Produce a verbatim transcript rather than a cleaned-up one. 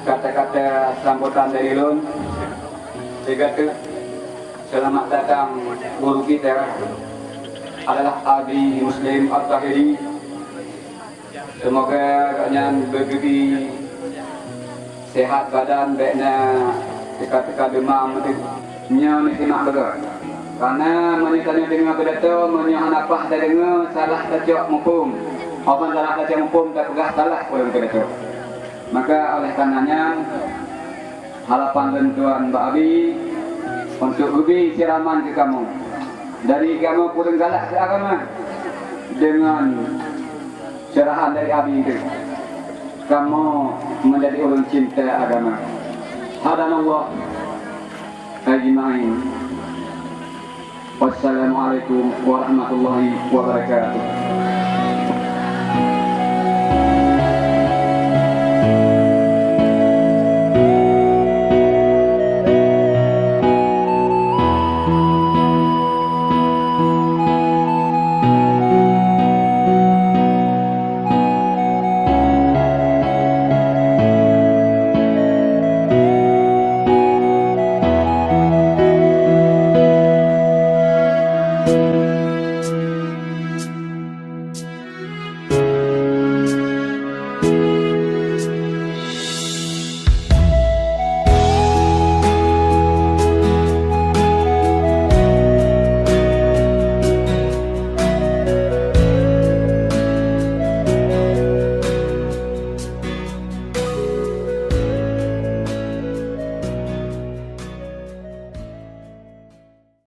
Kata-kata sambutan dari lôn, sigoe teuk, selamat datang guru kita adalah Abi Muslim At-Tahiri. Seumoga gobnyan beugeubi sehat badan, bék na teuka-teuka deumam teuh. Nyoe meusimak beugöt. Karena meunyoe tanyoe deungoe pidato, meunyoe hana paih tadeungoe, salah tacok muphom. Óh ban salah tacok muphom, tapeugah salah ureuëng pidato. Maka oleh karena nyan, harapan lôn tuan bak Abi untuk geubi ceuraman keu kamoe. Dari kamoe kureueng galak keu agama deungon ceurahan dari Abi teuh, kamoe meunjadi ureuëng cinta agama. Hadanallah ajma'in. Wassalamualaikum warahmatullahi wabarakatuh.